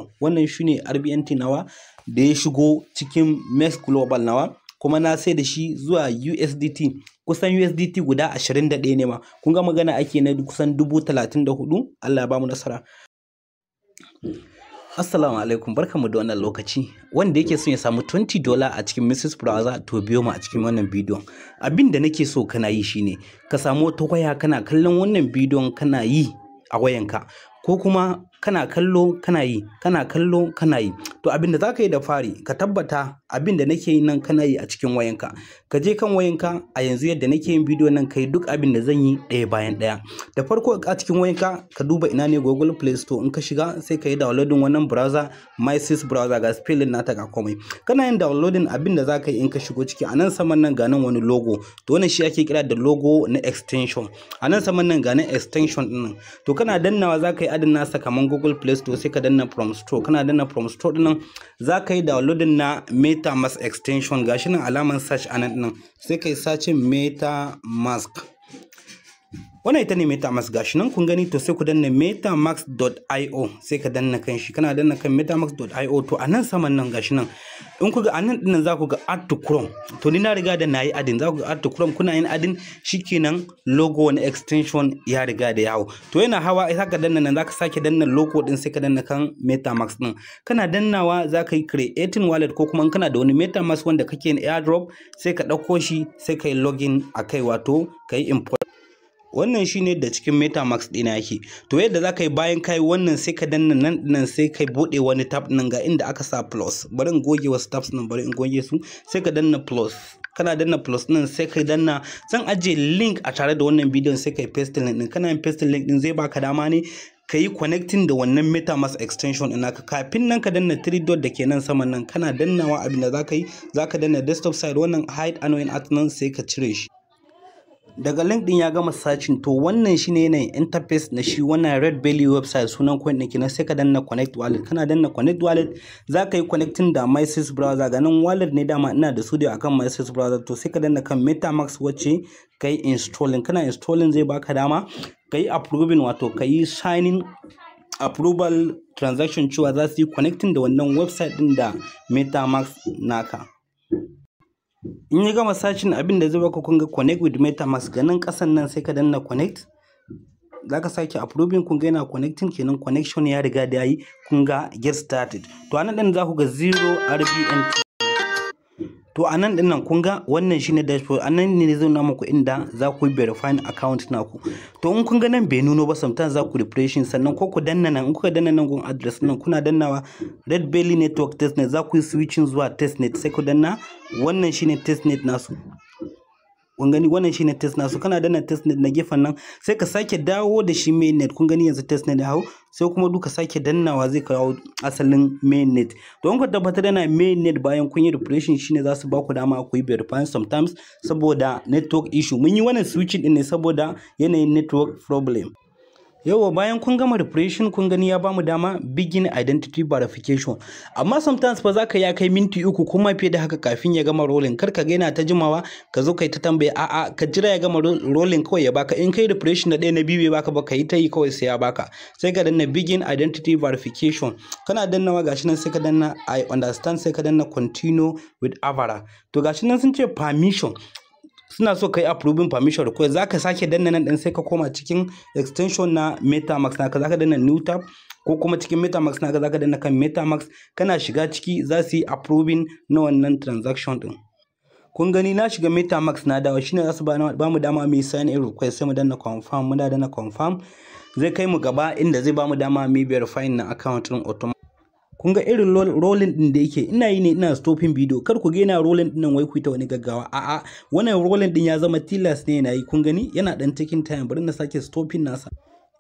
34. Wannan shine RBNT nawa da ya shigo cikin MEXC Global nawa, kuma na sai da shi zuwa USDT, kusan USDT guda 21 ne ma. Kun ga magana ake na kusan 34,000. Allah ya bamu nasara. Assalamu alaikum, barkamu da wannan lokaci. Wanda yake son ya samu $20 a cikin Mrs Browser, to biyo mu a cikin wannan bidiyon. Abin da nake so kana yi shine ka samu wata waya, kana kallon wannan bidiyon kana yi a wayanka, ko kuma kana kallo kana yi, kana kallo kana yi. To, abin da zaka yi da fari, ka tabbata abin da nake yi nan kana yi a cikin wayanka. Ka je kan wayanka a yanzu yadda nake yin bidiyo nan, kai duk abin da zan yi ɗaya bayan ɗaya. Da farko, a cikin wayanka ka duba ina ne Google Play Store. In ka shiga, sai ka yi downloading wannan browser, Mises Browser. Ga spelling nata, ga komai. Kana yin downloading, abin da zaka yi in ka shigo ciki, a nan saman nan ga nan wani logo. To, wannan shi ake kira da logo na extension. A nan saman nan ga nan extension ɗin nan. To, kana dannawa zaka yi adding nasa kaman Google Play Store, sai ka danna from store. Kana danna from store ɗin nan, zaka yi downloading na MetaMask extension. Gashi nan alaman search a nan ɗin, sai ka yi searching MetaMask. Wannan ita ne MetaMask, gashi nan kun gani. To, sai ku danna metamask.io, sai ka danna kan shi. Kana danna kan metamask.io, to a nan saman nan, gashi nan, in ku ga a nan dinnan za ku ga add to Chrome. To, ni na riga da nayi adding. Za ku ga add to Chrome. Kuna yin adding, shikenan, logo na extension ya riga da yawo. To, yana hawa sai ka danna nan, zaka sake danna logo din, sai ka danna kan MetaMask din. Kana dannawa za ka yi creating wallet, ko kuma in kana da wani MetaMask wanda kake yin airdrop, sai ka ɗauko shi, sai ka yi login a kai, wato ka yi import. Wannan shine da cikin MetaMask ɗina yake. To, yadda za ka yi bayan ka yi wannan, sai ka danna nan nan, sai ka buɗe wani tab nan, ga inda aka sa plus. Bari in goge wasu tabs nan, bari in goge su. Sai ka danna plus. Kana danna plus nan, sai ka danna, zan ajiye link a tare da wannan bidiyon, sai ka yi paste link din. Kana yin paste link din, zai baka dama ne ka yi connecting da wannan MetaMask extension ɗin naka. Kafin nan, ka danna three dot da ke nan saman nan. Kana dannawa, abin da za ka yi, za ka danna desktop site. Wannan hide annoying ads nan, sai ka cire shi. Daga link din ya gama searching, to wannan shine yanayin interface na shi wannan Red Belly website, sunan coin ɗin kenan. Sai ka danna connect wallet. Kana danna connect wallet, za ka yi connecting da Mises Browser. Ga nan wallet ne, dama ina da su da akan Mises Browser. To, sai ka danna kan MetaMask wacce ka yi installing. Kana installing, zai baka dama ka yi approving, wato ka yi signing approval transaction cewa za su yi connecting da wannan website din da MetaMask naka. In ya gama searching, abin da zai baka, kun ga connect with MetaMask ganin kasan nan, sai ka danna connect. Za ka sake approving. Kun ga yana connecting kenan, connection ya riga da yayi. Kun ga get started. To, anan din za ku ga 0 RBNT. To, anan din nan kun ga wannan shine dashboard. Anan ne zai nuna muku inda za ku yi verifying account naku. To, in kun ga nan bai nuno ba, sometimes za ku refreshing, sannan ko ku danna nan. In kuka danna nan gun address nan, kuna dannawa Red Belly Network testnet, za ku yi switching zuwa testnet. Sai ku danna, wannan shine testnet nasu. Kun gani, wannan shine test nasu. Kana danna testnet na gefen nan, sai ka sake dawo da shi mainnet. Kun gani, yanzu testnet ya hau, sai kuma duka sake dannawa zai kawo asalin mainnet. Don ku tabbatar yana mainnet bayan kun yi refreshing, shine za su ba ku dama ku yi verifying. Sometimes saboda network issue, mun yi wannan switching din ne saboda yanayin network problem. Yauwa, bayan kun gama refreshing, kun gani ya bamu dama begin identity verification. Amma sometimes fa za ka ya kai minti 3 kuma fiye da haka kafin ya gama rolling. Kar ka ga yana ta jimawa, ka zo kai ta tambaye. A'a, ka jira ya gama rolling kawai ya baka. In kai refreshing na ɗaya, na biyu bai baka ba, ka yi ta yi kawai sai ya baka. Sai ka danna begin identity verification. Kana dannawa, gashi nan, sai ka danna I understand, sai ka danna continue with Avara. To, gashi nan sun ce permission, suna so kai approving permission request. Zaka sake danna nan din, sai ka koma cikin extension na MetaMask naka, zaka danna new tab, ko kuma cikin MetaMask naka zaka danna kan MetaMask. Kana shiga ciki, za su yi approving na wannan transaction din. Kun gani, na shiga MetaMask na dawo, shine za su ba mu dama mu yi sign in request. Sai mu danna confirm. Muna danna confirm, zai kai mu gaba inda zai ba mu dama mu yi verifying na account din automatic. Kun ga irin rolling din da yake, ina yi ne ina stopping video. Kar ku ga yana rolling din nan wai ku ta wani gaggawa. A'a, wannan rolling din ya zama tilas ne yana yi. Kun gani, yana dan taking time. Bari na sake stopping nasa.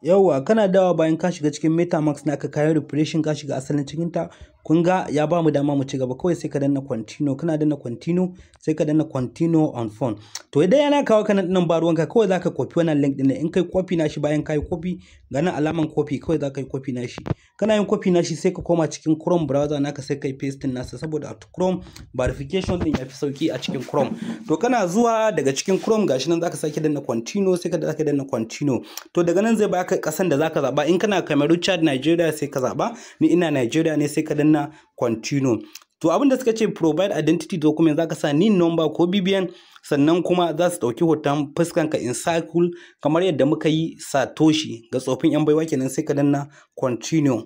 Yauwa, kana dawa bayan ka shiga cikin MetaMask naka, kayan refreshing, ka shiga asalin cikin ta. Kun ga ya ba mu dama mu ci gaba, kawai sai ka danna continue. Kana danna continue, sai ka danna continue on phone. To idan yana kawo ka nan, ba ruwanka, kawai zaka copy wannan link din. In kai copy nashi, bayan kai copy, ga nan alaman copy, kawai zaka yi copy nashi. Kana yin copy nashi, sai ka koma cikin Chrome browser naka, sai kai pasting nasa, saboda a Chrome verification din yafi sauki a cikin Chrome. To kana zuwa daga cikin Chrome, gashi nan zaka sake danna continue, sai ka sake danna continue. To daga nan zai baka kasan da zaka zaba. In kana Cameroon, Chad, Nigeria, sai ka zaba. Ni ina Nigeria ne, sai ka danna continue. To abin da suka ce, provide identity document, zaka sa NIN number ko BVN. Sannan kuma za su ɗauki hoton fuskanka in circle, kamar yadda muka yi Satoshi ga tsofin yan baiwa kenan. Sai ka danna continue.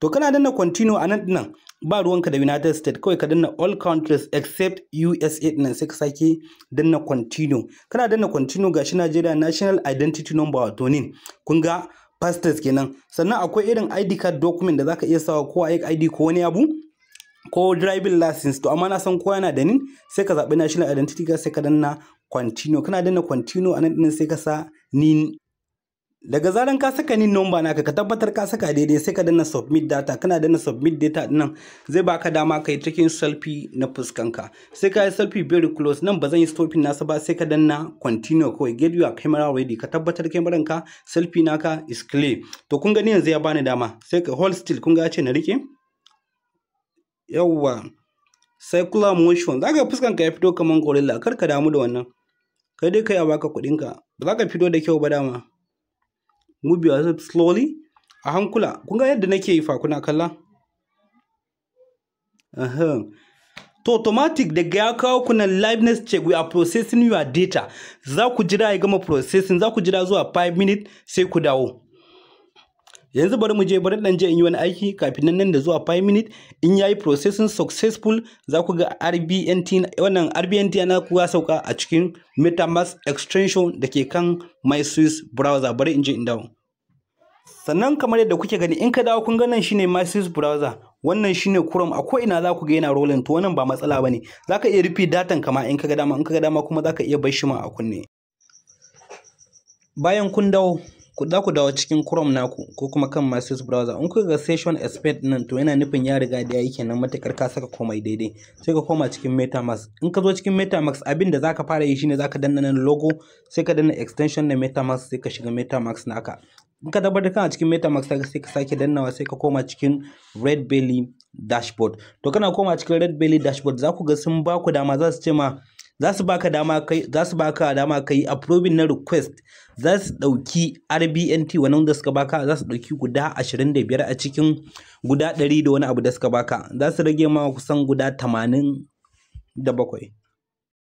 To kana danna continue a nan dinnan, ba ruwanka da United States, kawai ka danna all countries except USA dinnan, sai ka sake danna continue. Kana danna continue, gashi Nigeria National Identity Number, wato NIN. Kun ga passport kenan. Sannan akwai irin ID card document da zaka iya sawa, ko ID ko wani abu ko driving license. To amma na san kowa yana da NIN, sai ka zaɓi national identity card, sai ka danna continue. Kana danna continue a nan ɗin, sai ka sa NIN. Daga zaran ka saka NIN number naka, ka tabbatar ka saka daidai, sai ka danna submit data. Kana danna submit data nan, zai baka dama ka yi taking selfie na fuskanka. Sai ka yi selfie very close. Nan ba zan yi stopping nasa ba, sai ka danna continue kawai. Get your camera ready, ka tabbatar camera ka selfie naka is clear. To kun gani, yanzu ya bani dama, sai ka hold still. Kun ga ya ce na rike. Yawwa, circular motion, zaka fuskanka ya fito kaman gorilla. Kar ka damu da wannan, kai dai kai a baka kuɗinka. Ba za ka fito da kyau ba dama. Move yourself slowly, a hankula. Kun ga yadda nake yi fa, kuna kalla. To automatic daga ya kawo ku nan liveness check, we are processing your data. Za ku jira ya gama processing, za ku jira zuwa 5 minutes, sai ku dawo. Yanzu bari mu je, bari dan je in yi wani aiki kafin nan. Nan da zuwa 5 minutes, in yayi processing successful, za ku ga RBNT, wannan RBNT na ku ya sauka a cikin MetaMask extension da ke kan Mises browser. Bari in je in dawo. Sannan kamar yadda kuke gani, in ka dawo, kun ga nan shine Mises browser, wannan shine Chrome. A ko ina za ku ga yana rolling. To wannan ba matsala bane, zaka iya rufe datan kama in ka ga dama. In ka ga dama kuma, zaka iya bar shi ma a kunne. Bayan kun dawo, za ku dawo cikin Chrome naku ko kuma kan Mises browser. In kuka ga session expired nan, to yana nufin ya riga da yayi kenan, matakar ka saka komai daidai. Sai ka koma cikin MetaMask. In ka zo cikin MetaMask, abin da zaka fara yi shine zaka danna nan logo, sai ka danna extension na MetaMask, sai ka shiga MetaMask naka. In ka tabbatar kana cikin MetaMask, sai ka sake dannawa, sai ka koma cikin Red Belly dashboard. To kana koma cikin Red Belly dashboard, za ku ga sun ba ku dama, za su ce ma za su baka dama kai approving na request. Za su dauki RBNT wannan da suka baka, za su dauki guda 25 a cikin guda 100 da wani abu da suka baka. Za su rage ma kusan guda 87.